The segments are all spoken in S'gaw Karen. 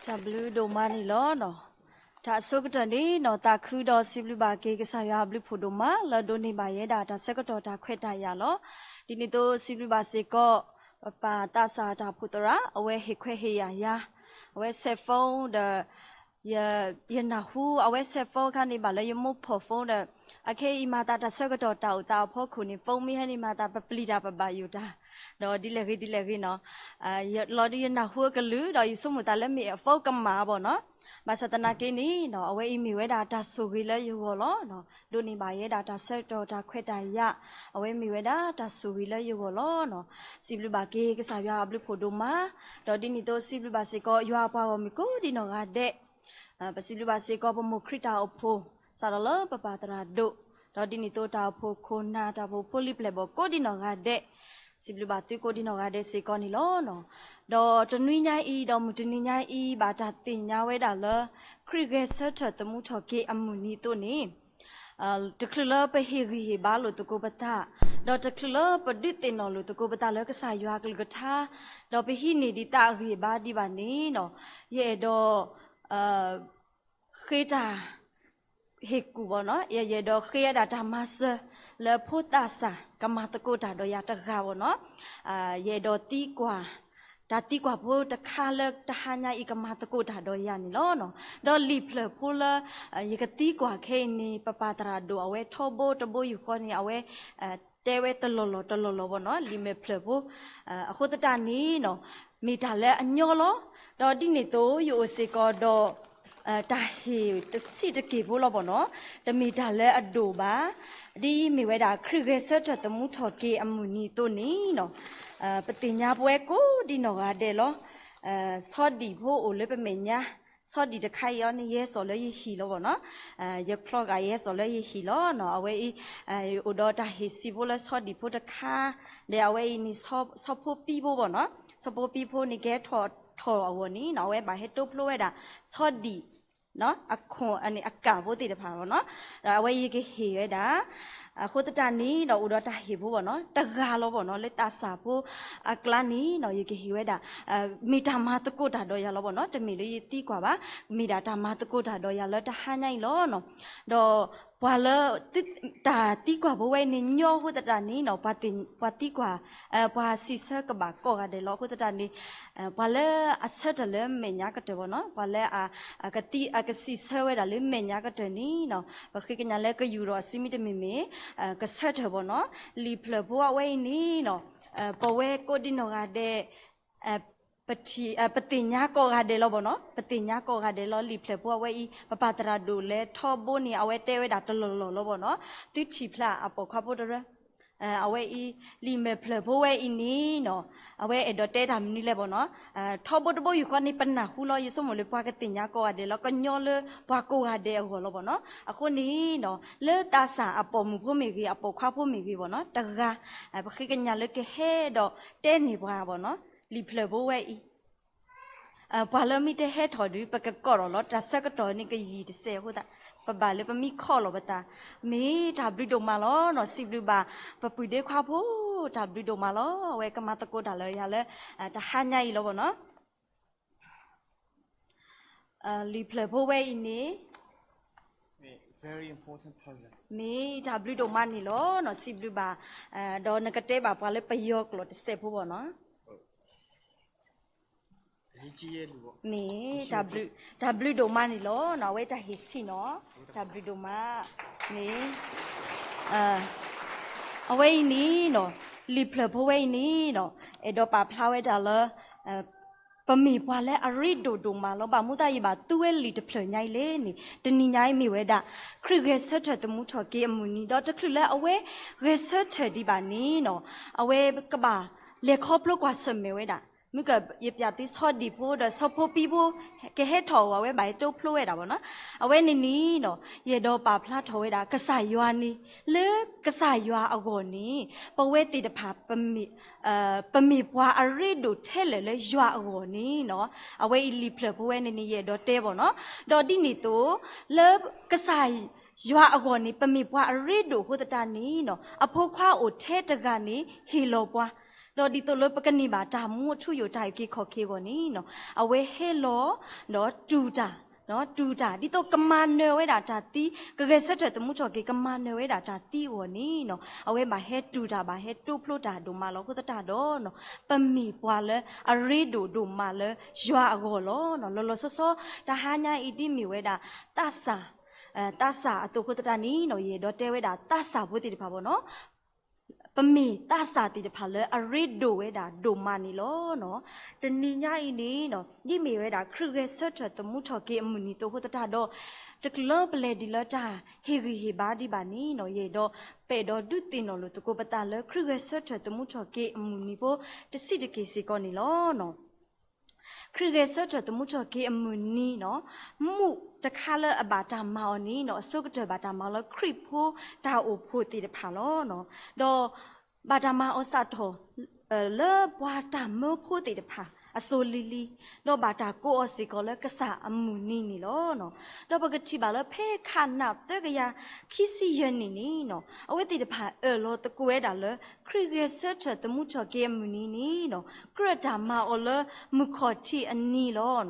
တၢ်ဘျုးဒိၣ်မးန့ၣ်လီၤ. တၢ်အဆိကတၢၢ်န့ၣ် နီၢ်သးခုဒီးစံးဘျုးဘၣ်က့ၤကစၢ်ယွၤအဘျုးဖှိၣ်ဒိၣ်မး လၢဒိးန့ၢ်ဘၣ်ယဲဒၣ်တၢ်ဆၢကတီၢ်တၢ်ခွဲးတၢ်ယာ်လီၤ. ဒ်န့ၣ်အသိးစံးဘျုးဘၣ်စ့ၢ်ကီး ပပၢ်သးစၢ်တၢ်အိၣ်ဖှိၣ်သရၣ် အဝဲဟ့ၣ်ခွဲးဟ့ၣ်ယာ်ယၤ, အဝဲ cell phone ဒီး ယနၢ်ဟူအဝဲ cell phone အခါန့ၣ် ဘၣ်လၢယမိၢ်ဖီၣ် phone ဒီး အခဲအံၤမၤသးတၢ်ဆၢကတီၢ်တၢ်အိၣ်သးအဖီခိၣ်န့ၣ် phone မ့ၢ်ဟဲန့ၣ်မၤသးပပျံၤတၢ်ပဘၣ်ယိၣ်တၢ်, ဒီးဒ်လဲၣ်ဂ့ၤဒ်လဲၣ်ဂ့ၤနီၤ, လီၤဒီးယနၢ်ဟူအကလုၢ်ဒီးယဆိကမိၣ်သးလၢမ့ၢ်အ phone ကမၣ်ဘၣ်နီၤ, ဘၣ်ဆၣ်သနာ်က့န့ၣ်နီၤ အဝဲအံၤမ့ၢ်ဝဲဒၣ်တၢ်ဆိၣ်ဂ့ၤလၢယဂီၢ်လီၤ. ဒိးန့ၢ်ဘၣ်ယဲဒၣ်တၢ်ဆၢကတီၢ်တၢ်ခွဲးတၢ်ယာ်, အဝဲမ့ၢ်ဝဲဒၣ်တၢ်ဆိၣ်ဂ့ၤလၢယဂီၢ်လီၤ. စံးဘျုးဘၣ်က့ၤကစၢ်ယွၤအဘျုးဖှိၣ်ဒိၣ်မး, ဒီးဒ်န့ၣ်အသိးစံးဘျုးဘၣ်စ့ၢ်ကီး ယွၤအပှၤဂီၢ်မုၢ်ကိးဒံးနီၢ်ဂၤဒဲး, ပစံးဘျုးဘၣ်စ့ၢ်ကီး ပမိၢ်ခရံာ်တၢ်အိၣ်ဖှိၣ် စးထီၣ်လၢပပၢ်သရၣ်ဒိၣ်, ဒီးဒ်န့ၣ်အသိးတၢ်အိၣ်ဖှိၣ်ခိၣ်နၢ် တၢ်အိၣ်ဖှိၣ်ဖိလံၤပျဲၢ်ဘီၣ်ကိးဒံးနီၢ်ဂၤဒဲး, စံးဘျုးဘၣ်သုကိးဒံးနီၢ်ဂၤဒဲးစ့ၢ်ကီးန့ၣ်လီၤ. ဒီးတနွံညါအံၤ ဒီးမုၢ်တနံၤညါအံၤ ဘၣ်တၢ်သ့ၣ်ညါဝဲဒၣ်လၢ ခရံာ်ဂဲၤဆၢထၢၣ်သမူထီၣ်က့ၤအမုၢ်နံၤအသိးန့ၣ် တချုးလၢပဟ့ၣ်ဂံၢ်ဟ့ၣ်ဘါလိာ်သကိးပသး, ဒီးတချုးလၢပဒုးသ့ၣ်နီၣ်လိာ်သကိးပသးလၢကစၢ်ယွၤအကလုၢ်ကထါ, ဒီးပဟံးန့ၢ်ဒံးသးအဂံၢ်အဘါဒံးဘၣ်န့ၣ်နီၤ, ယအဲၣ်ဒိး ဃ့တၢ် ဟ့ၣ်ကူၣ်ဘၣ်နီၤ, ယအဲၣ်ဒိးဃ့ဝဲဒၣ်တၢ်မၤစၢၤ လၢဖိသးစၢ်ကမၤသကိးတၢ်ဒီးယၤတဂၤဘၣ်နီၤ, ယအဲၣ်ဒိးသံကွၢ် တၢ်သံကွၢ်ဖိတခါလၢတဟါညါအံၤ ကမၤသကိးတၢ်ဒီးယၤန့ၣ်လီၤ. ဒီးလံာ်ဖျၢၣ်ဖိလၢ ယကသံကွၢ်ခဲအံၤန့ၣ် ပပၢ်သရၣ်ဒိၣ်အဝဲထီဘိတဘိယူၢ်ဃီန့ၣ် အဝဲ တဲဝဲတလီၢ်လီၢ်တလီၢ်လီၢ်ဘၣ်နီၤ, လံာ်မဲာ်ဖျၢၣ်ဖိ, အဃိသတးန့ၣ်နီၤ, မ့ၢ်တၢ်လၢအညီလီၤ. ဒီးဒ်န့ၣ်အသိး ယအိၣ်စ့ၢ်ကီးဒီး တၢ်ဟ့ၣ်တဆံးတက့ၢ်ဖိလီၤဘၣ်နီၤ, တမ့ၢ်တၢ်လၢအဒိၣ်ဘၣ်, ဒ်အံၤမ့ၢ်ဝဲဒၣ်ခရံာ်ဂဲၤဆၢထၢၣ်သမူထီၣ်က့ၤအမုၢ်နံၤအသိးန့ၣ်နီၤ, ပသ့ၣ်ညါပဝဲကိးဒံးနီၢ်ဂၤဒဲးလီၤ. ဆီဒံၣ်ဖိအိၣ်လၢပမဲာ်ညါ, ဆီဒံၣ်တခါအံၤအီၤန့ၣ် ယဟဲစိာ်လၢယဟံၣ်လီၤဘၣ်နီၤ, ယချီဂာ်ယဟဲစိာ်လၢယဟံၣ်လီၤနီၤ, အဝဲအံၤ အိၣ်ဒီးတၢ်ဟ့ၣ်စံးဖိလၢဆီဒံၣ်ဖိတခါ, ဒီးအဝဲအံၤန့ၣ် ဆီဖိပံဖိဘၣ်နီၤ, ဆီဖိပံဖိန့ၣ် ကဟဲထီၣ်ထီၣ်အဂီၢ်န့ၣ်နီၤ, အဝဲဘၣ်ဟဲတိဖျိဝဲဒၣ် ဆီဒံၣ် အခိၣ်န့ၣ် အကၣ်ဖိသ့ၣ်တဖၣ်ဘၣ်နီၤ, ဒီးအဝဲယကဟ့ၣ်ဝဲဒၣ် အဃိသတးန့ၣ်ဒီး အိၣ်ဒီးတၢ်ဟ့ၣ်ဖိဘၣ်နီၤ, တဂၤလီၤဘၣ်နီၤ, လၢသးစၢ်ဖိအကျါန့ၣ်နီၤ, ယကဟ့ၣ်ဝဲဒၣ် မ့ၢ်တၢ်မၤသကိးတၢ်ဒီးယၤလီၤဘၣ်နီၤ, တမ့ၢ်လၢယသံကွၢ်ဘၣ်, မ့ၢ်ဒၣ်တၢ်မၤသကိးတၢ်ဒီးယၤလၢတဟါညါအံၤလီၤနီၤ, ဒီးပှၤလၢ တၢ်သံကွၢ်ဖိဝဲအံၤန့ၣ် ညီအဃိသတးန့ၣ်နီၤ, ပှၤသံကွၢ် ပှၤစံးဆၢကဘၣ်ကိးဂၤဒဲးလီၤ. အဃိသတးန့ၣ် ပှၤလၢအဆၢထၢၣ်လၢမဲာ်ညါကတၢၢ်ဘၣ်နီၤ, ပှၤလၢအကသံ အကစံးဆၢဝဲဒၣ်လၢမဲာ်ညါကတၢၢ်န့ၣ်နီၤ, ပဃ့ကညးလၢကယူၢ်ထီၣ်အစုမ့ၢ်တမ့ၢ်မ့ၢ် ကဆၢထၢၣ်ဘၣ်နီၤ, လံာ်ဖျၢၣ်ဖိအဝဲအံၤန့ၣ်နီၤ, ပဝဲကိးဒံးနီၢ်ဂၤဒဲး ပထံၣ် ပသ့ၣ်ညါကိးဂၤဒဲးလီၤဘၣ်နီၤ, ပသ့ၣ်ညါကိးဂၤဒဲးလီၤ. လံာ်ဖျၢၣ်ဖိအဝဲအံၤ ပပၢ်သရၣ်ဒိၣ်လဲၤထီဘိန့ၣ် အဝဲတဲဝဲဒၣ်တလီၢ်လီၢ်လီၤဘၣ်နီၤ, သုထံၣ်ဖျါအပိာ်ခွါဖိတရၢ အဝဲအံၤ လံာ်မဲာ်ဖျၢၣ်ဖိဝဲအံၤန့ၣ်နီၤ, အဝဲအဲၣ်ဒိးတဲတၢ်မနုၤလဲၣ်ဘၣ်နီၤ, ထီဘိတဘိယူၢ်ဃီန့ၣ် ပနၢ်ဟူလီၤ, ယဆိကမိၣ်လၢပှၤကသ့ၣ်ညါကိးဂၤဒဲးလီၤ, ကညီလၢပှၤကိးဂၤဒဲးအဂီၢ်လီၤဘၣ်နီၤ. အဃိန့ၣ်နီၤ, လၢသးစၢ်အပိာ်မုၣ်ဖိမ့ၢ်ဂ့ၤ, အပိာ်ခွါဖိမ့ၢ်ဂ့ၤဘၣ်နီၤ, တဂၤ ပဃ့ကညးလၢကဟဲဒီးတဲန့ၢ်ပှၤဘၣ်နီၤ, လံာ်ဖျၢၣ်ဖိဝဲအံၤ ပှၤလၢမ့ၢ်တဟဲထီၣ်ဒီး ပကကိးထီၣ်လီၤ, တၢ်ဆၢကတီၢ်န့ၣ်ကယံာ်တစဲးအဃိသတး, ပဘၣ်လၢပမ့ၢ်ခီၣ်လီၤပသး, မ့ၢ်တၢ်ဘျုးဒိၣ်မးလီၤနီၤ, စံးဘျုးဘၣ် ပပုၢ်ဒ့ခွါဖိ, တၢ်ဘျုးဒိၣ်မးလီၤ, အဝဲကမၤသကိးတၢ်လၢယၤလၢ တဟါညါအံၤလီၤဘၣ်နီၤ. လံာ်ဖျၢၣ်ဖိဝဲအံၤန့ၣ် မ့ၢ်တၢ်ဘျုးဒိၣ်မးန့ၣ်လီၤနီၤ, စံးဘျုးဘၣ်, ဒီးနကတဲဘၣ်ပှၤလၢပယီၤကျိာ်တစဲးဖိဘၣ်နီၤ. မ့ၢ်တၢ်ဘျုးဒိၣ်မးန့ၣ်လီၤနီၤ, အဝဲတၢ်ဟ့ၣ်ဆံးနီၤ, တၢ်ဘျုးဒိၣ်မးန့ၣ် အဝဲအံၤန့ၣ်နီၤ, လံာ်ဖျၢၣ်ဖိဝဲအံၤန့ၣ်နီၤ, အဲၣ်ဒိးပာ်ဖျါဝဲဒၣ်လၢ ပမ့ၢ်ပှၤလၢအရ့ဒိၣ်ဒိၣ်မးလီၤ. ဘၣ်မနုၤသးယဘၣ်သူဝဲလံာ်တဖျၢၣ်ညါအံၤလဲၣ်န့ၣ်, တနံၤညါအံၤမ့ၢ်ဝဲဒၣ် ခရံာ်ဂဲၤဆၢထၢၣ်သမူထီၣ်က့ၤအမုၢ်နံၤ, ဒီးတချုးလၢအဝဲဂဲၤဆၢထၢၣ်ဒံးဘၣ်န့ၣ်နီၤ, အဝဲကဘၣ်လဲၤခီဖျိကွၢ်ဆၢၣ်မဲာ်ဝဲဒၣ်, မ့ၢ်ကယပျးသုဆီဒံၣ်ဖိဒီးဆီဖိပံဖိ ကဟဲထီၣ်အဂီၢ် အဝဲဘၣ်ဟဲတိဖျိဝဲဒၣ်ဘၣ်နီၤ. အဝဲန့ၣ်န့ၣ်နီၤ, ယအဲၣ်ဒိးပာ်ဖျါထီၣ်ဝဲဒၣ် ကစၢ်ယွၤန့ၣ် လၢကစၢ်ယွၤအဂီၢ်န့ၣ် ပဝဲသ့ၣ်တဖၣ် ပမ့ၢ်ပှၤအရ့ဒိၣ်ထဲလဲၣ်လၢယွၤအဂီၢ်န့ၣ်နီၤ, အဝဲအံၤလံာ်ဖျၢၣ်ဖိဝဲန့ၣ်န့ၣ် ယအဲၣ်ဒိးတဲဘၣ်နီၤ. ဒီးဒ်န့ၣ်အသိး လၢကစၢ်ယွၤအဂီၢ်န့ၣ် ပမ့ၢ်ပှၤအရ့ဒိၣ်အဃိသတးန့ၣ်နီၤ, အဖိခွါအိၣ်ထဲတဂၤန့ၣ် ဟ့ၣ်လီၤပှၤ ဒီးဒ်သိးလၢပကန့ၢ်ဘၣ်တၢ်မူအထူအယိာ်တၢ်အုၣ်က့ၤခီၣ်က့ၤအဂီၢ်န့ၣ်, အဝဲဟဲလီၤ ဒီးတူၢ်တၢ်, တူၢ်တၢ် ဒ်သိးကမၤနၢၤဝဲဒၣ်တၢ်သံ, ကဂဲၤဆၢထၢၣ်သမူထီၣ်က့ၤ ကမၤနၢၤဝဲဒၣ်တၢ်သံအဂီၢ်န့ၣ်, အဝဲဘၣ်ဟဲတူၢ်တၢ် ဘၣ်ဟဲတိဖျိတၢ်ဒိၣ်မးလီၤ. အဃိသတးဒီး ပမ့ၢ်ပှၤလၢအရ့ဒိၣ်ဒိၣ်မးလၢယွၤအဂီၢ်လီၤ. လီၤလီၤဆီဆီ တဟါညါအံၤဒ်မ့ၢ်ဝဲဒၣ် သးစၢ်, သးစၢ်အသိးအဃိသတးန့ၣ် ယအဲၣ်ဒိးတဲဝဲဒၣ်သးစၢ်ဖိသ့ၣ်တဖၣ်ဘၣ်နီၤ ပမ့ၢ်သးစၢ်သ့ၣ်တဖၣ်လၢအရ့ဒိၣ်ဝဲဒၣ်ဒိၣ်မးန့ၣ်လီၤ. တနံၤညါအံၤန့ၣ် ဒ်မ့ၢ်ဝဲဒၣ်ခရံာ်ဂဲၤဆၢထၢၣ်သမူထီၣ်က့ၤအမုၢ်နံၤအသိးအဃိသတးဒီး တချုးလၢပလဲၤဒံးလၢတၢ်ဟ့ၣ်ဂံၢ်ဟ့ၣ်ဘါဒံးဘၣ်န့ၣ် ယအဲၣ်ဒိး ပအဲၣ်ဒိးဒုးသ့ၣ်နီၣ်လိာ်သကိးပသးလၢခရံာ်ဂဲၤဆၢထၢၣ်သမူထီၣ်က့ၤအမုၢ်နံၤဖိတဆံးတက့ၢ်စ့ၢ်ကီးန့ၣ်လီၤ. ခရံာ်ဂဲၤဆၢထၢၣ်သမူထီၣ်က့ၤအမုၢ်နံၤနီၤ, မူးတခါလၢအဘၣ်တၢ်မၤအီၤန့ၣ်နီၤ အဆိကတၢၢ်ဘၣ်တၢ်မၤလၢခရံာ်ဖိတၢ်အိၣ်ဖှိၣ်သ့ၣ်တဖၣ်လီၤ. ဒီးဘၣ်တၢ်မၤအီၤစးထီၣ် လၢပှၤတၢ်မၢဖိသ့ၣ်တဖၣ်အစိၤလံၤလံၤ, ဒီးဘၣ်တၢ်ကိးအီၤစ့ၢ်ကီးလၢကစၢ်အမုၢ်နံၤန့ၣ်လီၤ. ဒီးပကထံၣ်ဘၣ်လၢဖဲခးနးသၢကယၤခံဆံယဲၢ်နံၣ်န့ၣ်နီၤ အဝဲသ့ၣ်တဖၣ်အၢၣ်လီၤသကိးဝဲဒၣ်လၢ ခရံာ်ဂဲၤဆၢထၢၣ်သမူထီၣ်က့ၤအမုၢ်နံၤန့ၣ်နီၤ ကြၢးတၢ်မၤအီၤလၢမုၢ်ခီၣ်ထံးအနံၤလီၤ.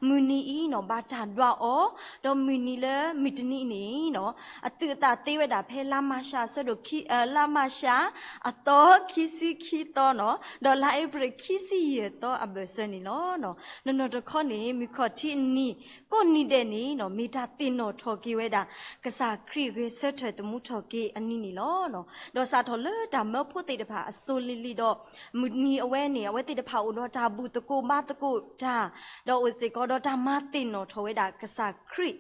မုၢ်နံၤအံၤနီၤ ဘၣ်တၢ်ဒွးအီၤ, ဒီးမုၢ်နံၤလၢမုၢ်တနံၤန့ၣ်နီၤ အသုးအသးသ့ဝဲဒၣ်ဖဲလါမၤရှးအဆၢဒိၣ်ခံ, လါမၤရှးအသီခံဆံခံသီနီၤ, ဒီးလါအ့ဖြ့ၣ်ခံဆံယဲၢ်သီအဘၢၣ်စၢၤန့ၣ်လီၤ. နီၢ်နီၢ်တခီန့ၣ် မုၢ်ခီၣ်ထံးအနံၤ ကိးနံၤဒဲးန့ၣ်နီၤ မ့ၢ်တၢ်သ့ၣ်နီၣ်ထီၣ်က့ၤဝဲဒၣ် ကစၢ်ခရံာ်ဂဲၤဆၢထၢၣ်သမူထီၣ်က့ၤအနံၤန့ၣ်လီၤ. ဒီးစးထီၣ်လၢတၢ်မၢဖိသ့ၣ်တဖၣ်အစိၤလံၤလံၤဒီး မုၢ်နံၤအဝဲန့ၣ် အဝဲသ့ၣ်တဖၣ်အိၣ်ဒီးတၢ်ဘူၣ်သကိးဘါသကိးတၢ်, ဒီးအိၣ်စ့ၢ်ကီးဒီးတၢ်မၤသ့ၣ်နီၣ်ထီၣ်ဝဲဒၣ်ကစၢ်ခရံာ်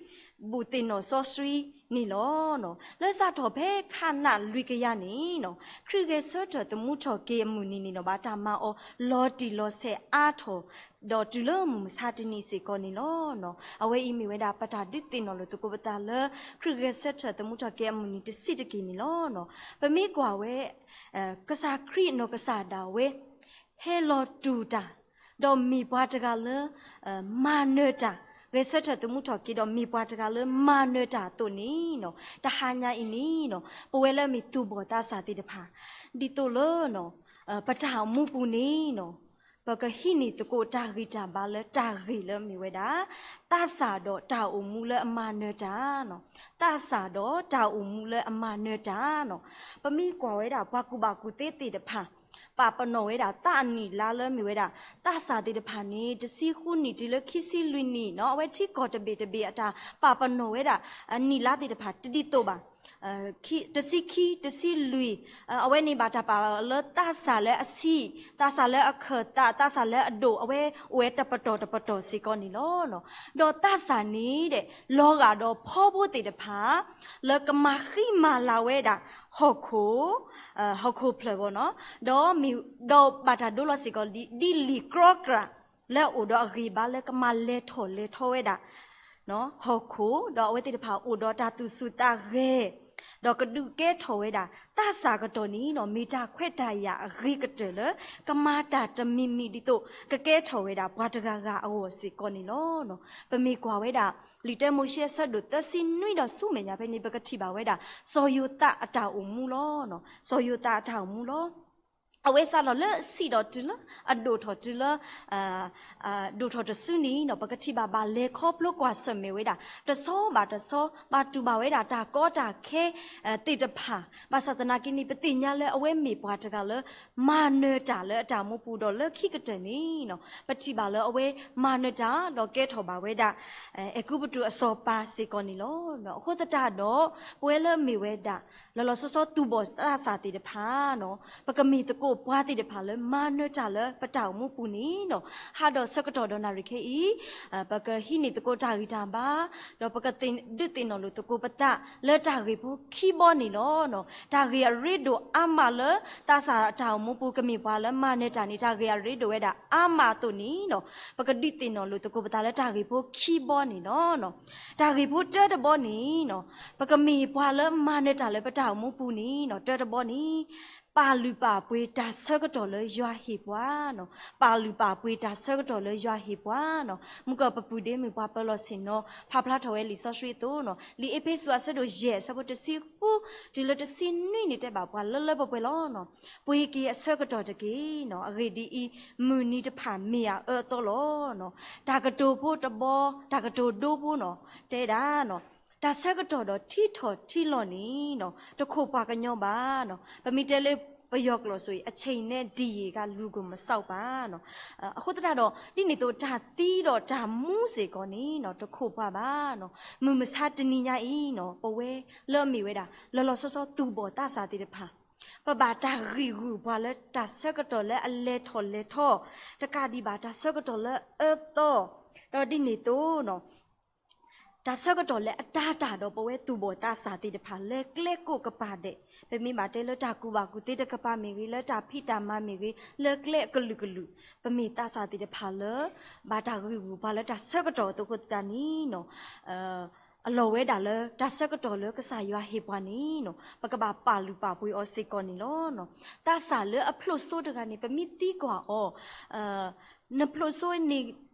ဘူၣ်သ့ၣ်နီၣ်စီဆှံန့ၣ်လီၤ. လၢစးထီၣ်ဖဲခးနးလွံၢ်ကယၤန့ၣ်နီၤ ခရံာ်ဂဲၤဆၢထၢၣ်သမူထီၣ်က့ၤအမုၢ်နံၤန့ၣ်နီၤ ဘၣ်တၢ်မၤအီၤလီၤတံၢ်လီၤဆဲးအါထီၣ် ဒီးတုၤလၢမုၢ်မဆါတနံၤစ့ၢ်ကီးန့ၣ်လီၤ. အဝဲအံၤမ့ၢ်ဝဲဒၣ်ပတၢ်ဒုးသ့ၣ်နီၣ်လိာ်သကိးပသးလၢ ခရံာ်ဂဲၤဆၢထၢၣ်သမူထီၣ်က့ၤအမုၢ်နံၤတဆံးတက့ၢ်န့ၣ်လီၤ. ပမ့ၢ်ကွၢ်ဝဲ ကစၢ်ခရံာ်နီၢ်ကစၢ်ဒၣ်ဝဲ ဟဲလီၤတူၢ်တၢ်, ဒီးမ့ၢ်ပှၤတဂၤလၢ မၤနၢၤတၢ်, ဂဲၤဆၢထၢၣ်သမူထီၣ်က့ၤဒီးမ့ၢ်ပှၤတဂၤလၢမၤနၢၤတၢ်အသိးန့ၣ်နီၤ တဟါညါအံၤန့ၣ်နီၤ ပဝဲလၢမ့ၢ်သူၣ်ဘီၣ်သးစၢ်သ့ၣ်တဖၣ် ဒ်သိးလၢ ပတၢ်အိၣ်မူပူၤန့ၣ်နီၤ ပကဟံးန့ၢ်သကိးတၢ်ဂံၢ်တၢ်ဘါလၢတၢ်ဂ့ၢ်လၢမ့ၢ်ဝဲဒၣ် သးစၢ်ဒီးတၢ်အိၣ်မူလၢအမၤနၢၤတၢ်နီၤ, သးစၢ်ဒီးတၢ်အိၣ်မူလၢအမၤနၢၤတၢ်နီၤ. ပမ့ၢ်ကွၢ်ဝဲဒၣ်ပှၤကူၣ်ဘၣ်ကူၣ်သ့သ့ၣ်တဖၣ် ပာ်ပနီၣ်ဝဲဒၣ်သးအနံၣ်လါလၢမ့ၢ်ဝဲဒၣ် သးစၢ်သ့ၣ်တဖၣ်န့ၣ် တဆံဃုနံၣ်တုၤလၢခံဆံလွံၢ်နံၣ်နီၤ အဝဲထံကီၢ်တဘ့ၣ်တဘ့ၣ်အတၢ်ပာ်ပနီၣ်ဝဲဒၣ် အနံၣ်လါသ့ၣ်တဖၣ်တဒ်သိးဘၣ် တဆံခံ တဆံလွံၢ် အဝဲန့ၣ်ဘၣ်တၢ်ပာ်လၢသးစၢ်လၢအဆံး, သးစၢ်လၢအခၢၣ်သး, သးစၢ်လၢအဒိၣ်, အဝဲအိၣ်ဝဲတပတီၢ်တပတီၢ်စ့ၢ်ကီးန့ၣ်လီၤ. ဒီးသးစၢ်န့ၣ်ဒီး လီၤဂာ်ဒီးဖီဖိသ့ၣ်တဖၣ် လၢကမၤဃံမၤလၤဝဲဒၣ် ဟီၣ်ခိၣ်, ဟီၣ်ခိၣ်ဖျၢၣ်ဘၣ်နီၤ, ဒီးမ့ၢ်, ဒီးဘၣ်တၢ်ဒိလီၤစ့ၢ်ကီး ဒ်လံာ်ကြီကြာ် လၢအအိၣ်ဒီးအဂံၢ်ဘါလၢကမၤလဲၤထီၣ်လဲၤထီဝဲဒၣ် ဟီၣ်ခိၣ်, ဒီးအဝဲသ့ၣ်တဖၣ်အိၣ်ဒီးတၢ်သူၣ်ဆူၣ်သးဂဲၤ, ဒီးကဒုးကဲထီၣ်ဝဲဒၣ် သးစၢ်ကတီၢ်န့ၣ်နီၤ မ့ၢ်တၢ်ခွဲးတၢ်ယာ်အဂ့ၤကတၢၢ်လၢ ကမၤတၢ်တမံၤမံၤဒ်သိး ကကဲထီၣ်ဝဲဒၣ်ပှၤတဂၤဂၤအဂီၢ်စ့ၢ်ကီးန့ၣ်လီၤ. ပမ့ၢ်ကွၢ်ဝဲဒၣ် လံာ်တၢမိၤၡ့အဆၢဒိၣ်သၢဆံနွံဒီးဆူမဲာ်ညါဖဲန့ၣ် ပကထံၣ်ဘၣ်ဝဲဒၣ် စီၤယိၤသးအတၢ်အိၣ်မူလီၤ. စီၤယိၤသးအတၢ်အိၣ်မူလီၤ. အဝဲစးထီၣ်လၢအဆံးဒီးတုၤလၢအဒိၣ်ထီၣ်တုၤလၢ ဒိၣ်ထီၣ်တစုန့ၣ်နီၤ ပကထံၣ်ဘၣ်ဘၣ်လဲၤခီဖျိကွၢ်ဆၢၣ်မဲာ်ဝဲဒၣ် တဆီဘၣ်တဆီ ဘၣ်တူၢ်ဘၣ်ဝဲဒၣ်တၢ်ကီတၢ်ခဲ သ့ၣ်တဖၣ်, ဘၣ်ဆၣ်သနာ်က့န့ၣ် ပသ့ၣ်ညါလၢအဝဲမ့ၢ်ပှၤတဂၤလၢ မၤနၢၤတၢ်လၢအတၢ်အိၣ်မူပူၤဒီးလၢခံကတၢၢ်န့ၣ်နီၤ ပထံၣ်ဘၣ်လၢအဝဲမၤနၢၤတၢ်ဒီးကဲထီၣ်ဘၣ်ဝဲဒၣ် အဲၤကူပတူးအစီၤပၤစ့ၢ်ကီးန့ၣ်လီၤ. အဃိသတးဒီး ပဝဲလၢမ့ၢ်ဝဲဒၣ် လီၤလီၤဆီဆီသူၣ်ဘီၣ်သးစၢ်သ့ၣ်တဖၣ်နီၤ ပကမ့ၢ်သကိးပှၤသ့ၣ်တဖၣ်လၢမၤနၢၤတၢ်လၢပတၢ်အိၣ်မူပူၤန့ၣ်နီၤ ဟးဒီးဆၢကတီၢ်ဒီးနၣ်ရံၣ်ခဲအံၤ ပကဟံးန့ၢ်သကိးတၢ်ဂံၢ်တၢ်ဘါ ဒီးပကဒုးသ့ၣ်နီၣ်လိာ်သကိးပသးလၢတၢ်ဂ့ၢ်ဖိခံဘီန့ၣ်လီၤ. တၢ်ဂ့ၢ်အရ့ဒိၣ်အါမးလၢ သးစၢ်အတၢ်အိၣ်မူပူၤကမ့ၢ်ပှၤလၢမၤနၢၤတၢ်န့ၣ် တၢ်ဂ့ၢ်အရ့ဒိၣ်ဝဲဒၣ်အါမးအသိးန့ၣ်နီၤ ပကဒုးသ့ၣ်နီၣ်လိာ်သကိးပသးလၢတၢ်ဂ့ၢ်ဖိခံဘီန့ၣ်လီၤ. တၢ်ဂ့ၢ်ဖိတၢတဘီန့ၣ်နီၤ ပကမ့ၢ်ပှၤလၢမၤနၢၤတၢ်လၢပတၢ်အိၣ်မူပူၤန့ၣ်နီၤ တၢတဘီန့ၣ် ပာ်လုၢ်ပာ်ပှ့ၤတၢ်ဆၢကတီၢ်လၢယွၤဟ့ၣ်ပှၤနီၤ, ပာ်လုၢ်ပာ်ပှ့ၤတၢ်ဆၢကတီၢ်လၢယွၤဟ့ၣ်ပှၤနီၤ. မုၢ်ကီၢ်ပပုၢ်ဒ့မုၣ်ပှၤပၢၤလီၢ်ဆ့ၣ်နီၤ ဖးဖျါထီၣ်ဝဲလံာ်စီဆှံအသိးနီၤ, လံာ်အ့းဖ့းစူးအဆၢဒိၣ်ယဲၢ်အဆၢဖိတဆံဃု တုၤလၢတဆံနွံန့ၣ် တဲဘၣ်ပှၤလၢလၢပှဲၤပှဲၤလီၤနီၤ. ပှ့ၤက့ၤအဆၢကတီၢ်တက့ၢ်နီၤ, အဂ့ၢ်ဒ်အံၤ, မုၢ်နံၤတဖၣ်မ့ၢ်အအၢအသီလီၤနီၤ. တၢ်ကတိၤဖိတဘီ, တၢ်ကတိၤဒိဖိနီၤ, တဲဒၣ်နီၤ, တၢ်ဆၢကတီၢ်ဒီးထံထီၣ်ထံလီၤန့ၣ်နီၤ, တခိၣ်ပှၤကညီဘၣ်နီၤ. ပမ့ၢ်တဲလၢပယီၤကျိာ်ဆိအံၤ အချိန်နဲ့ ဒီရေကလူးကိုမစောင့်ပါနီၤ. အဃိသတးဒီး ဒ်န့ၣ်အသိး တၢ်သံဒီးတၢ်မူစ့ၢ်ကီးန့ၣ်နီၤ, တခိၣ်ပှၤဘၣ်နီၤ, မုၢ်မဆါတနံၤညါအံၤနီၤ, ပဝဲလၢအမ့ၢ်ဝဲဒၣ် လီၤလီၤဆီဆီသူၣ်ဘီၣ်သးစၢ်သ့ၣ်တဖၣ် ပဘၣ်တၢ်ဂံၢ်ဂုာ်ပှၤလၢတၢ်ဆၢကတီၢ်လၢအလဲၤထီၣ်လဲၤထီ, တကးဒံးဘၣ် တၢ်ဆၢကတီၢ်လၢအအၢသီ, ဒီးဒ်န့ၣ်အသိးနီၤ, တၢ်ဆၢကတီၢ်လၢအတၤတၢ်ဒီးပဝဲသူၣ်ဘီၣ်သးစၢ်သ့ၣ်တဖၣ် လၢကျဲကိးကပၤဒဲး, ပမ့ၢ်ဘၣ်တဲလၢတၢ်ကူၣ်ဘၣ်ကူၣ်သ့တကပၤမ့ၢ်ဂ့ၤ, လၢတၢ်ဖံးတၢ်မၤမ့ၢ်ဂ့ၤ, လၢကျဲအကလုာ်ကလုာ်, ပမ့ၢ်သးစၢ်သ့ၣ်တဖၣ်လၢ ဘၣ်တၢ်ဂံၢ်ဂုာ်ပှၤလၢတၢ်ဆၢကတီၢ်အသိးအဃိသတးန့ၣ်နီၤ, အလီၢ်ဝဲဒၣ်လၢတၢ်ဆၢကတီၢ်လၢကစၢ်ယွၤဟ့ၣ်ပှၤန့ၣ်နီၤ, ပကဘၣ်ပာ်လုၢ်ပာ်ပှ့ၤအီၤစ့ၢ်ကီးန့ၣ်လီၤ. သးစၢ်လၢအဖျိၣ်စိတဂၤန့ၣ် ပမ့ၢ်သံကွၢ်အီၤ, နဖျိၣ်စိန့ၣ်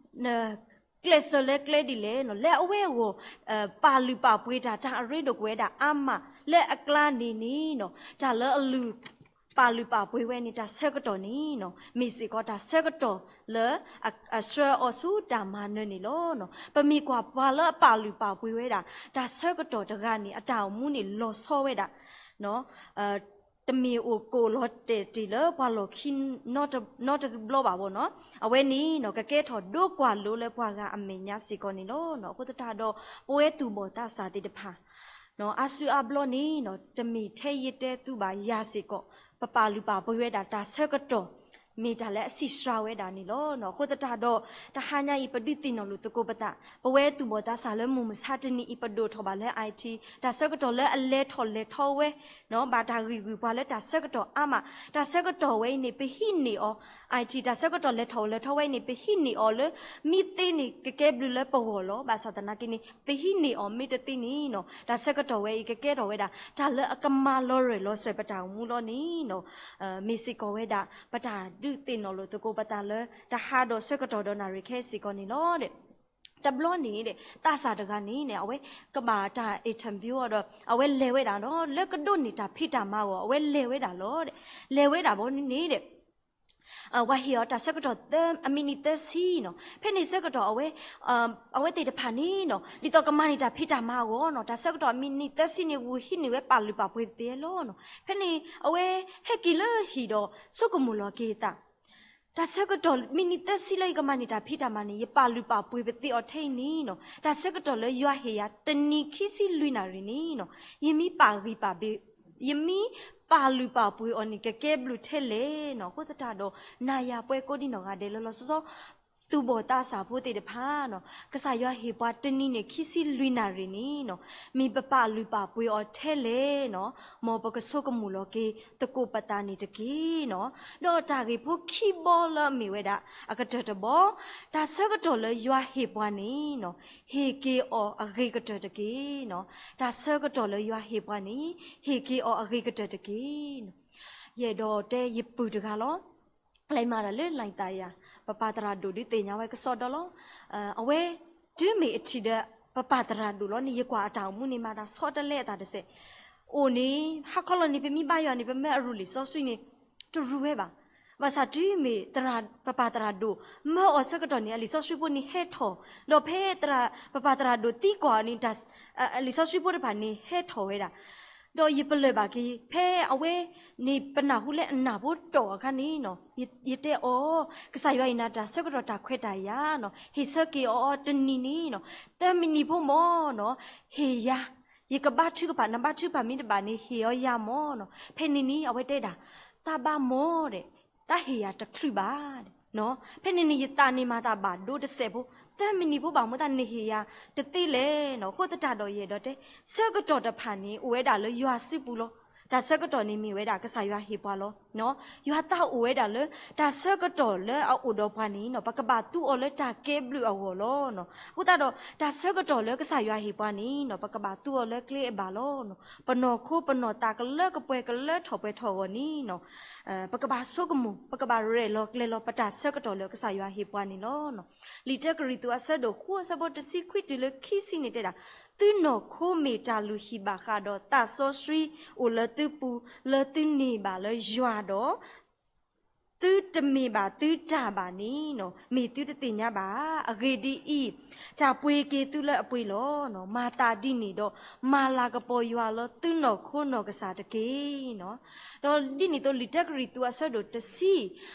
နကျဲးစၢးလၢကျဲဒ်လဲၣ်နီၤ, လၢအဝဲအဂီၢ် ပာ်လုၢ်ပာ်ပှ့ၤတၢ် တၢ်အရ့ဒိၣ်ကဝဲဒၣ်အါမး, လၢအကျါန့ၣ်န့ၣ်နီၤ, တၢ်လၢအလုၢ် ပာ်လုၢ်ပာ်ပှ့ၤဝဲန့ၣ် တၢ်ဆၢကတီၢ်န့ၣ်နီၤ, မ့ၢ်စ့ၢ်ကီးတၢ်ဆၢကတီၢ်လၢ အဆှၢအီၤဆူတၢ်မၤနၢၤန့ၣ်လီၤ. ပမ့ၢ်ကွၢ်ပှၤလၢအပာ်လုၢ်ပာ်ပှ့ၤဝဲဒၣ် တၢ်ဆၢကတီၢ်တဂၤန့ၣ် အတၢ်အိၣ်မူန့ၣ်လီၤဆီဝဲဒၣ် တမ့ၢ်အိၣ်ကိးလီၤတဲာ်တ့ၢ်လၢပှၤလီၢ်ခံနီတဘျီဘၣ်ဘၣ်နီၤ. အဝဲန့ၣ်နီၤ ကကဲထီၣ်ဒိကွၢ်လိလၢပှၤဂၤအမဲာ်ညါစ့ၢ်ကီးန့ၣ်လီၤ. အဃိသတးဒီး ပဝဲသူၣ်ဘီၣ်သးစၢ်သ့ၣ်တဖၣ် အါစုအါဘျီန့ၣ်နီၤ တမ့ၢ်ထဲယတဲသုဘၣ်ယၤစ့ၢ်ကီး ပပာ်လုၢ်ပာ်ပှ့ၤဝဲဒၣ်တၢ်ဆၢကတီၢ် မ့ၢ်တၢ်လၢအဆံးစှၤဝဲဒၣ်န့ၣ်လီၤ. အဃိသတးဒီး တဟါညါအံၤ ပဒုးသ့ၣ်နီၣ်လိာ်သကိးပသး ပဝဲသူၣ်ဘီၣ်သးစၢ်လၢမုၢ်မဆါတနံၤအံၤ ပဒိၣ်ထီၣ်ဘၣ်လၢ IT တၢ်ဆၢကတီၢ်လၢအလဲၤထီၣ်လဲၤထီဝဲ ဘၣ်တၢ်ဂံၢ်ဂုာ်ပှၤလၢတၢ်ဆၢကတီၢ်အါမး, တၢ်ဆၢကတီၢ်ဝဲအံၤန့ၣ် ပဟံးန့ၢ်အီၤ IT တၢ်ဆၢကတီၢ်လဲၤထီၣ်လဲၤထီဝဲအံၤန့ၣ် ပဟံးန့ၢ်အီၤလၢ မ့ၢ်သ့န့ၣ် ကကဲဘျုးလၢပဂီၢ်လီၤ. ဘၣ်ဆၣ်သနာ်က့န့ၣ် ပဟံးန့ၢ်အီၤမ့ၢ်တသ့န့ၣ်နီၤ တၢ်ဆၢကတီၢ်ဝဲအံၤ ကကဲထီၣ်ဝဲဒၣ် တၢ်လၢအကမၤလီၤရၢၢ်လီၤစၢၤပတၢ်အိၣ်မူလီၤန့ၣ်နီၤ မ့ၢ်စ့ၢ်ကီးဝဲဒၣ် ပတၢ်ဒုးသ့ၣ်နီၣ်လိာ်သကိးပသးလၢ တဟါဒီးဆၢကတီၢ်ဒီးနၣ်ရံၣ်ခဲစ့ၢ်ကီးန့ၣ်လီၤ. တဘျီန့ၣ် သးစၢ်တဂၤန့ၣ် အဝဲကဘၣ်တၢ် interview အီၤဒီး အဝဲလဲၤဝဲဒၣ်ဒီး လၢကဒိးန့ၢ်တၢ်ဖံးတၢ်မၤအဂီၢ် အဝဲလဲၤဝဲဒၣ်လီၤ. လဲၤဝဲဒၣ်ဘီန့ၣ် ဝၤဟ့ၣ်အီၤတၢ်ဆၢကတီၢ်သၢအမံးနံးသၢဆံနီၤ. ဖဲန့ၣ်ဆၢကတီၢ်အဝဲ အဝဲသ့ၣ်တဖၣ်န့ၣ်နီၤ ဒ်သိးကမၤန့ၢ်တၢ်ဖံးတၢ်မၤအဂီၢ်နီၤ တၢ်ဆၢကတီၢ်အမံးနံးသၢဆံန့ၣ် ဂုာ်ဟံးန့ၢ်ဝဲပာ်လုၢ်ပာ်ပှ့ၤပသ့လီၤ. ဖဲန့ၣ် အဝဲဟဲက့ၤလၢဟံၣ်ဒီး ဆိကမိၣ်လီၤက့ၤအသး တၢ်ဆၢကတီၢ်မံးနံးသၢဆံလၢယကမၤန့ၢ်တၢ်ဖံးတၢ်မၤန့ၣ် ယပာ်လုၢ်ပာ်ပှ့ၤပသ့အီၤထဲအံၤန့ၣ်နီၤ တၢ်ဆၢကတီၢ်လၢယွၤဟ့ၣ်ယၤတနံၤခံဆံလွံၢ်နၣ်ရံၣ်န့ၣ်နီၤ ယမ့ၢ်ပာ်ဂံၢ်ပာ်ဘါ ယမ့ၢ်ပာ်လုၢ်ပာ်ပှ့ၤအီၤန့ၣ် ကကဲဘျုးထဲလဲၣ်နီၤ. အဃိသတးဒီး နၤယၤပှၤကိးဒံနီၢ်ဂၤဒဲးလၢလီၤဆီဆီ သူၣ်ဘီၣ်သးစၢ်ဖိသ့ၣ်တဖၣ်နီၤ ကစၢ်ယွၤဟ့ၣ်ပှၤတနံၤန့ၣ် ခံဆံလွံၢ်နၣ်ရံၣ်န့ၣ်နီၤ မ့ၢ်ပပာ်လုၢ်ပာ်ပှ့ၤအီၤထဲလဲၣ်နီၤ မ်ပကဆိကမိၣ်လီၤက့ၤသကိးပသးန့ၣ်တက့ၢ်နီၤ. ဒီးတၢ်ဂ့ၢ်ဖိခံဘီလၢအမ့ၢ်ဝဲဒၣ် အကတၢၢ်တဘီ တၢ်ဆၢကတီၢ်လၢယွၤဟ့ၣ်ပှၤန့ၣ်နီၤ ဟ့ၣ်က့ၤအီၤအဂ့ၤကတၢၢ်တက့ၢ်နီၤ. တၢ်ဆၢကတီၢ်လၢယွၤဟ့ၣ်ပှၤန့ၣ် ဟ့ၣ်က့ၤအီၤအဂ့ၤကတၢၢ်တက့ၢ်နီၤ. ယအဲၣ်ဒိးတဲယပုၢ်တဂၤလီၤ လဲၤမၤတၢ်လၢလံာ်သးယၤ ပပၢ်သရၣ်ဒိၣ်ဒုးသ့ၣ်ညါဝဲကစီဒီလီၤ. အဝဲ တုၤမ့ၢ်အထံၣ်ဒီး ပပၢ်သရၣ်ဒိၣ်လီၤန့ၣ် ယကွၢ်အတၢ်အိၣ်မူန့ၣ် မၤတၢ်ဆီတလဲအသးတစဲး အိၣ်န့ၣ် ဟါခီလီၤန့ၣ် ပမ့ၢ်ဘါယွၤန့ၣ် ပမၢအရူၢ်လံာ်စီဆှံန့ၣ် တရူးဝဲဘၣ်. ဘၣ်ဆၣ်တုၤမ့ၢ်သရၣ် ပပၢ်သရၣ်ဒိၣ် မၢအီၤဆၢကတီၢ်န့ၣ် အလံာ်စီဆှံဖိန့ၣ်ဟဲထီၣ်, ဒီးဖဲသရၣ် ပပၢ်သရၣ်ဒိၣ်သံကွၢ်အီၤန့ၣ် အလံာ်စီဆှံဖိတဖၣ်န့ၣ်ဟဲထီၣ်ဝဲဒၣ် ဒီးယပလၢၢ်ဘၣ်က့ၤ ဖဲအဝဲန့ၣ် ပနၢ်ဟူလၢအနၢ်ဖိတီၢ်အခါန့ၣ်နီၤ ယတဲအီၤ ကစၢ်ယွၤအံၤနၤတၢ်ဆၢကတီၢ်တၢ်ခွဲးတၢ်ယာ်နီၤ ဟ့ၣ်ဆၢက့ၤအီၤတနံၤန့ၣ်နီၤ သၢမံးနံးဖိမၢ်နီၤ ဟ့ၣ်ယၤ ယကဘါထုကဖၣ် နဘါထုကဖၣ်မ့ၢ်တဘၣ်န့ၣ် ဟ့ၣ်အီၤယၤမၢ်နီၤ. ဖဲန့ၣ်န့ၣ် အဝဲတဲဒၣ် သးဘၣ်မၢ်ဒီး တၢ်ဟ့ၣ်ယၤတချုးဘၣ် ဖဲန့ၣ်န့ၣ် ယသးန့ၣ်မၤသးဘၣ်ဒိတစဲးဖိ, သၢမံးနံးဖိဘၣ်မၢ်သးန့ၣ်ဟ့ၣ်ယၤတသ့လဲၣ်နီၤ. အဃိသတးဒီးယအဲၣ်ဒိးတဲ ဆၢကတီၢ်တဖၣ်န့ၣ် အိၣ်ဝဲဒၣ်လၢယွၤစုပူၤလီၤ. တၢ်ဆၢကတီၢ်န့ၣ်မ့ၢ်ဝဲဒၣ်ကစၢ်ယွၤဟ့ၣ်ပှၤလီၤ. ယွၤသးအိၣ်ဝဲဒၣ်လၢ တၢ်ဆၢကတီၢ်လၢအအိၣ်ဒီးပှၤန့ၣ်နီၤ ပကဘၣ်သူအီၤလၢတၢ်ကဲဘျုးအဂီၢ်လီၤ. အဃိသတးဒီး တၢ်ဆၢကတီၢ်လၢကစၢ်ယွၤဟ့ၣ်ပှၤန့ၣ်နီၤ ပကဘၣ်သူအီၤလၢကျဲအဘၣ်လီၤ. ပနီၢ်ခိပနီၢ်သးကလၢကပှဲၤကလၢထီၣ်ပှဲၤထီၣ်အဂီၢ်န့ၣ်နီၤ ပကဘၣ်ဆိကမိၣ် ပကဘၣ်ရဲၣ်လီၤကျဲၤလီၤ ပတၢ်ဆၢကတီၢ်လၢကစၢ်ယွၤဟ့ၣ်ပှၤန့ၣ်လီၤ. လံာ်တၢကရံၣ်သူးအဆၢဒိၣ်ဃုအဆၢဖိတဆံခွံတုၤလၢခံဆံန့ၣ်တဲဒၣ်, သုနီၢ်ခိမ့ၢ်တၢ်လုၢ်ဟံၣ်ဘၣ်ဃးဒီး သးစီဆှံအိၣ်လၢသုပူၤ လၢသုန့ၢ်ဘၣ်လၢယွၤဒီး သုတမ့ၢ်ဘၣ်သုတၢ်ဘၣ်န့ၣ်နီၤ မ့ၢ်သုတသ့ၣ်ညါဘၣ်. အဂ့ၢ်ဒ်အံၤ, တၢ်ပှ့ၤက့ၤသုလၢအပှ့ၤလီၤ. မၤသးဒ်န့ၣ်ဒီး မၤလၤကပီၤယွၤလၢသုနီၢ်ခိနီၢ်ကစၢ်တက့ၢ်. ဒီးဒ်န့ၣ်အသိး လံာ်တၢကရံၣ်သူးအဆၢဒိၣ်တဆံ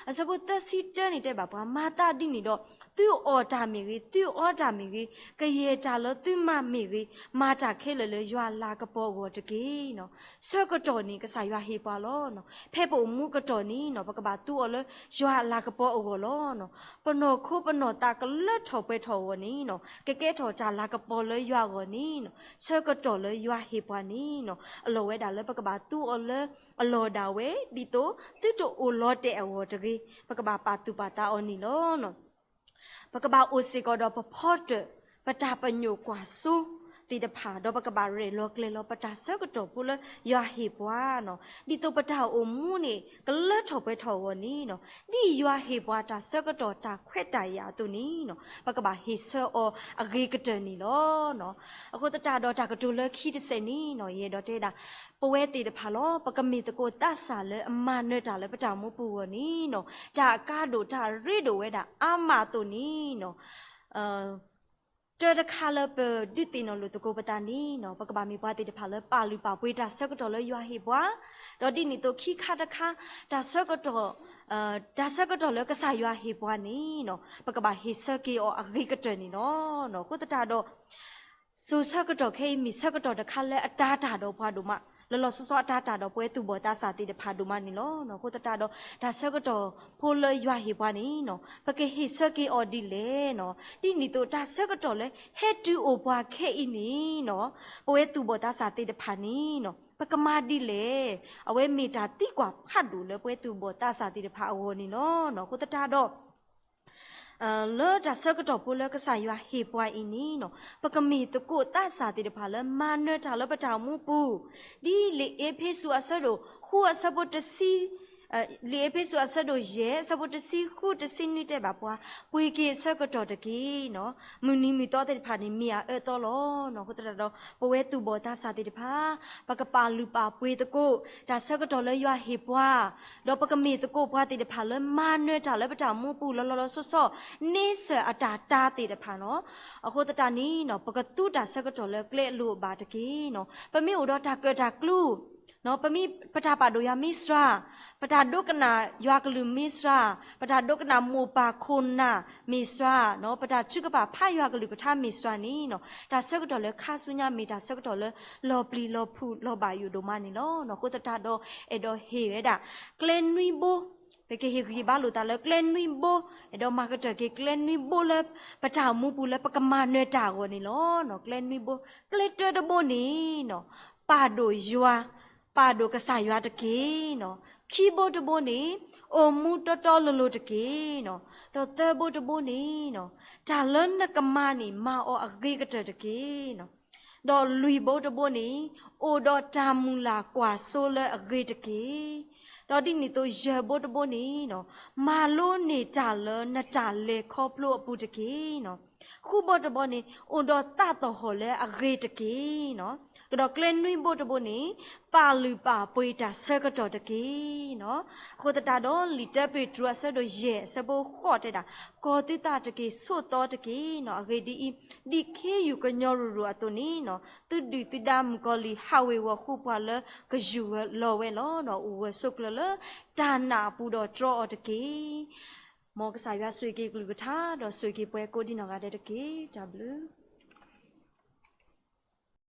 အဆၢဖိသၢဆံတၢန့ၣ်တဲဘၣ်ပှၤ, မၤသးဒ်န့ၣ်ဒီး သုအီၣ်တၢ်မ့ၢ်ဂ့ၤ, သုအီတၢ်မ့ၢ်ဂ့ၤ, ကယဲၢ်တၢ်လၢသုမၤမ့ၢ်ဂ့ၤ, မၤတၢ်ခဲလၢာ်လၢယွၤလၤကပီၤအဂီၢ်တက့ၢ်. ဆၢကတီၢ်န့ၣ် ကစၢ်ယွၤဟ့ၣ်ပှၤလီၤ. ဖဲပအိၣ်မူကတီၢ်န့ၣ်နီၤ ပကဘၣ်သူအီၤလၢယွၤအလၤကပီၤအဂီၢ်လီၤ. ပနီၢ်ခိပနီၢ်သးကလၢထီၣ်ပှဲၤထီၣ်အဂီၢ်န့ၣ်နီၤ ကကဲထီၣ်တၢ်လၤကပီၤလၢယွၤအဂီၢ်န့ၣ်နီၤ ဆၢကတီၢ်လၢယွၤဟ့ၣ်ပှၤန့ၣ်နီၤ အလီၢ်ဝဲဒၣ်လၢပကဘၣ်သူအီၤလၢအလီၢ်ဒၣ်ဝဲ ဒ်သိးသုတအိၣ်လီၤတဲာ်အဂီၢ်တဂ့ၤ ပကဘၣ်ပာ်သူၣ်ပာ်သးအီၤန့ၣ်လီၤ. ပကဘၣ်အိၣ်စ့ၢ်ကီးဒီးပဖီတၢၣ် ပတၢ်ပညိၣ်ကွၢ်စိသ့ၣ်တဖၣ် ဒီးပကဘၣ်ရဲၣ်လီၤကျဲၤလီၤ ပတၢ်ဆၢကတီၢ်ဖိလၢယွၤဟ့ၣ်ပှၤနီၤ ဒ်သိးပတၢ်အိၣ်မူန့ၣ် ကလၢထီၣ်ပှဲၤထီၣ်အဂီၢ်န့ၣ်နီၤ ဒ်ယွၤဟ့ၣ်ပှၤတၢ်ဆၢကတီၢ်တၢ်ခွဲးတၢ်ယာ်အသိးန့ၣ်နီၤ ပကဘၣ်ဟ့ၣ်ဆၢအီၤအဂ့ၤကတၢၢ်န့ၣ်လီၤ. အဃိသတးဒီးတၢ်ကတိၤလၢခံတစဲးန့ၣ်နီၤ ယအဲၣ်ဒိးတဲဒၣ် ပဝဲသ့ၣ်တဖၣ်လီၤ ပကမ့ၢ်သကိးသးစၢ်လၢအမၤနၢၤတၢ်လၢပတၢ်မူပူၤအဂီၢ်န့ၣ်နီၤ တၢ်အကါဒိၣ်တၢ်အရ့ဒိၣ်ဝဲဒၣ်အါမးအသိးန့ၣ်နီၤ တၢ်တခါလၢပဒုးသ့ၣ်နီၣ်လိာ်သကိးပသးန့ၣ်နီၤ ပကဘၣ်မ့ၢ်ပှၤသ့ၣ်တဖၣ်လၢပာ်လုၢ်ပာ်ပှ့ၤတၢ်ဆၢကတီၢ်လၢယွၤဟ့ၣ်ပှၤ, ဒီးဒ်န့ၣ်အသိးခံခါတခါ တၢ်ဆၢကတီၢ် တၢ်ဆၢကတီၢ်လၢကစၢ်ယွၤဟ့ၣ်ပှၤန့ၣ်နီၤ ပကဘၣ်ဟ့ၣ်ဆၢက့ၤအီၤအဂ့ၤကတၢၢ်န့ၣ်လီၤ. အဃိသတးဒီး စိၤဆၢကတီၢ်ခဲအံၤ မ့ၢ်ဆၢကတီၢ်တခါလၢအတၤတၢ်ဒီးပှၤဒိၣ်မး, လီၤလီၤဆီဆီအတၤတၢ်ဒီးပဝဲသူၣ်ဘီၣ်သးစၢ်သ့ၣ်တဖၣ်ဒိၣ်မးန့ၣ်လီၤ. အဃိသတးဒီး တၢ်ဆၢကတီၢ်ဖိလၢယွၤဟ့ၣ်ပှၤန့ၣ်နီၤ ပကဟ့ၣ်ဆၢက့ၤအီၤဒ်လဲၣ်နီၤ. ဒ်န့ၣ်အသိး တၢ်ဆၢကတီၢ်လၢဟဲတုၤအိၣ်ပှၤခဲအံၤန့ၣ်နီၤ ပဝဲသူၣ်ဘီၣ်သးစၢ်သ့ၣ်တဖၣ်န့ၣ်နီၤ ပကမၤဒ်လဲၣ်. အဝဲမ့ၢ်တၢ်သံကွၢ်ဖးဒိၣ်လၢပဝဲသူၣ်ဘီၣ်သးစၢ်သ့ၣ်တဖၣ်အဂီၢ်န့ၣ်လီၤ. အဃိသတးဒီး လၢတၢ်ဆၢကတီၢ်ဖိလၢကစၢ်ယွၤဟ့ၣ်ပှၤအံၤန့ၣ်နီၤ ပကမ့ၢ်သကိးသးစၢ်သ့ၣ်တဖၣ်လၢမၤနၢၤတၢ်လၢပတၢ်အိၣ်မူပူၤ, ဒ်လံာ်အ့းဖ့းစူးအဆၢဒိၣ်ဃုအဆၢဖိတဆံ, လံာ်အ့းဖ့းစူးအဆၢဒိၣ်ယဲၢ် အဆၢဖိတဆံဃုတဆံနွံတဲဘၣ်ပှၤ, ပှ့ၤက့ၤအဆၢကတီၢ်တက့ၢ်နီၤ, မုၢ်နံၤမုၢ်သီသ့ၣ်တဖၣ်န့ၣ် မ့ၢ်အအၢသီလီၤ. အဃိသတးဒီး ပဝဲသူၣ်ဘီၣ်သးစၢ်သ့ၣ်တဖၣ် ပကပာ်လုၢ်ပာ်ပှ့ၤသကိး တၢ်ဆၢကတီၢ်လၢယွၤဟ့ၣ်ပှၤ, ဒီးပကမ့ၢ်သကိးပှၤသ့ၣ်တဖၣ်လၢမၤနၢၤတၢ်လၢပတၢ်အိၣ်မူပူၤလီၤလီၤလီၤဆီဆီ, န့ဆၢၣ်အတၢ်တၤသ့ၣ်တဖၣ်လီၤ. အဃိသတးန့ၣ်နီၤ ပကသူတၢ်ဆၢကတီၢ်လၢကျဲအလိၤအဘၣ်တက့ၢ်နီၤ. ပမ့ၢ်အိၣ်ဒီးတၢ်ကၢၣ်တၢ်ကျူ ပမ့ၢ်ပတၢ်ပာ်ဒိၣ်ယွၤမ့ၢ်စှၤ, ပတၢ်ဒိကနၣ်ယွၤကလုၢ်မ့ၢ်စှၤ, ပတၢ်ဒိကနၣ်မိၢ်ပၢ်ခိၣ်နၢ်မ့ၢ်စှၤ, ပတၢ်ထုကဖၣ်ဖးယွၤကလုၢ်ကထါမ့ၢ်စှၤန့ၣ်နီၤ, တၢ်ဆၢကတီၢ်လၢခါဆူညါမ့ၢ်တၢ်ဆၢကတီၢ်လၢလီၤပျံၤလီၤဖုးလီၤဘၣ်ယိၣ်ဒိၣ်မးန့ၣ်လီၤ. အဃိသတးဒီး အဲၣ်ဒိးဟ့ၣ်ဝဲဒၣ် ကျဲနွံဘိ, ပကဟ့ၣ်ဂံၢ်ဟ့ၣ်ဘါလိာ်သးလၢကျဲနွံဘိ, အဲၣ်ဒိးမၤကတၢၢ်က့ၤကျဲနွံဘိလၢ ပတၢ်အိၣ်မူပူၤလၢပကမၤနၢၤတၢ်အဂီၢ်န့ၣ်လီၤ. ကျဲနွံဘိ, ကျဲတၢတဘိန့ၣ်နီၤ ပာ်ဒိၣ်ယွၤ, ပာ်ဒိၣ်ကစၢ်ယွၤတက့ၢ်နီၤ. ခံဘိတဘိန့ၣ် အိၣ်မူတီတီလိၤလိၤတက့ၢ်နီၤ. ဒီးသၢဘိတဘိန့ၣ်နီၤ တၢ်လၢနကမၤန့ၣ် မၤအီၤအဂ့ၤကတၢၢ်တက့ၢ်နီၤ. ဒီးလွံၢ်ဘိတဘိန့ၣ် အိၣ်ဒီးတၢ်မုၢ်လၢ်ကွၢ်စိလၢအဂ့ၤတက့ၢ်. ဒီးဒ်န့ၣ်အသိး ယဲၢ်ဘိတဘိန့ၣ်နီၤ မၤလိန့ၢ်တၢ်လၢနတၢ်လဲၤခီဖျိအပူၤတက့ၢ်နီၤ. ဃုဘိတဘိန့ၣ် အိၣ်ဒီးသးသဟီၣ်လၢအဂ့ၤတက့ၢ်နီၤ. ကဒီးကျဲနွံဘိတဘိန့ၣ် ပာ်လုၢ်ပာ်ပှ့ၤတၢ်ဆၢကတီၢ်တက့ၢ်နီၤ. အဃိသတးဒီး လံာ်တၢပ့းတရူးအဆၢဒိၣ်ယဲၢ်အဆၢဖိဃိးတဲဒၣ်, ကီၤသုသးတက့ၢ်, ဆိးသီတက့ၢ်နီၤ. အဂ့ၢ်ဒ်အံၤ, ဒ်ခ့ယုၢ်ကညီရုၢ်ရုၢ်အသိးန့ၣ်နီၤ သုဒုၣ်သုဒါမုၣ်ကီၤလံၢ်ဟးဝ့ၤဝီၤဃုာ်ပှၤလၢကယူၢ်လီၤဝဲလီၤ. အိၣ်ဂၢၢ်ဆိးကျၢၤလၢတၢ်နာ်အပူၤဒီးတြီအီၤတက့ၢ်. မ်ကစၢ်ယွၤဆိၣ်ဂ့ၤက့ၤကလုၢ်ကထါ ဒီးဆိၣ်ဂ့ၤက့ၤပှၤကိးဒံနီၢ်ဂၤဒဲးတက့ၢ်. တၢ်ဘျုး